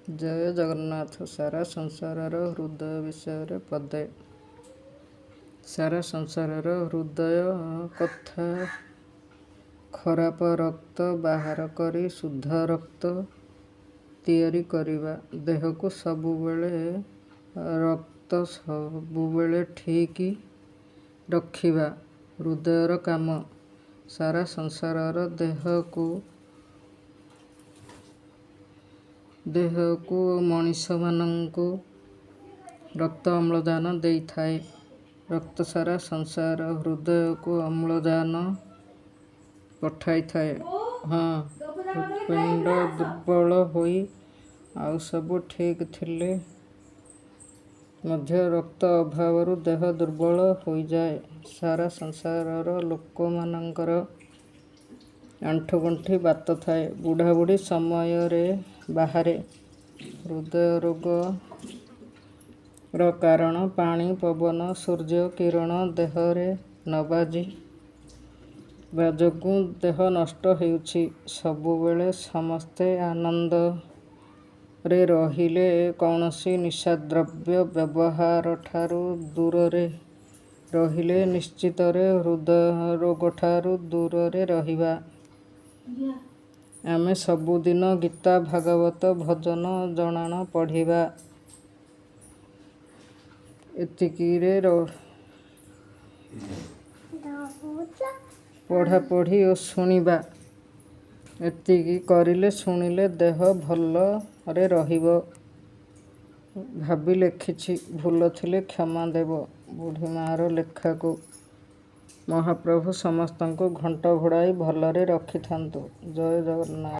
ଜୟ ଜଗନ୍ନାଥ। ସାରା ସଂସାରର ହୃଦୟ ବିଷୟରେ ପଦେ। ସାରା ସଂସାରର ହୃଦୟ କଥା ଖରାପ ରକ୍ତ ବାହାର କରି ଶୁଦ୍ଧ ରକ୍ତ ତିଆରି କରିବା। ଦେହକୁ ସବୁବେଳେ ରକ୍ତ ସବୁବେଳେ ଠିକ୍ ରଖିବା ହୃଦୟର କାମ। ସାରା ସଂସାରର ଦେହକୁ ଓ ମଣିଷମାନଙ୍କୁ ରକ୍ତ ଅମ୍ଳଜାନ ଦେଇଥାଏ। ରକ୍ତ ସାରା ସଂସାର ହୃଦୟକୁ ଅମ୍ଳଜାନ ପଠାଇଥାଏ। ହଁ, ହୃତ୍ପିଣ୍ଡ ଦୁର୍ବଳ ହୋଇ ଆଉ ସବୁ ଠିକ୍ ଥିଲେ ମଧ୍ୟ ରକ୍ତ ଅଭାବରୁ ଦେହ ଦୁର୍ବଳ ହୋଇଯାଏ। ସାରା ସଂସାରର ଲୋକମାନଙ୍କର ଆଣ୍ଠୁଗଣ୍ଠି ବାତ ଥାଏ, ବୁଢ଼ାବୁଢ଼ୀ ସମୟରେ ବାହାରେ। ହୃଦୟ ରୋଗର କାରଣ ପାଣି, ପବନ, ସୂର୍ଯ୍ୟ କିରଣ ଦେହରେ ନ ବାଜିବା ଯୋଗୁଁ ଦେହ ନଷ୍ଟ ହେଉଛି। ସବୁବେଳେ ସମସ୍ତେ ଆନନ୍ଦରେ ରହିଲେ, କୌଣସି ନିଶାଦ୍ରବ୍ୟ ବ୍ୟବହାରଠାରୁ ଦୂରରେ ରହିଲେ ନିଶ୍ଚିତରେ ହୃଦରୋଗଠାରୁ ଦୂରରେ ରହିବା। ଆମେ ସବୁଦିନ ଗୀତା, ଭାଗବତ, ଭଜନ, ଜଣାଣ ପଢ଼ିବା। ଏତିକିରେ ପଢ଼ାପଢ଼ି ଓ ଶୁଣିବା। ଏତିକି କରିଲେ ଶୁଣିଲେ ଦେହ ଭଲରେ ରହିବ ଭାବି ଲେଖିଛି। ଭୁଲ ଥିଲେ କ୍ଷମା ଦେବ ବୁଢ଼ୀମାଆର ଲେଖାକୁ। ମହାପ୍ରଭୁ ସମସ୍ତଙ୍କୁ ଘଣ୍ଟ ଘୋଡ଼ାଇ ଭଲରେ ରଖିଥାନ୍ତୁ। ଜୟ ଜଗନ୍ନାଥ।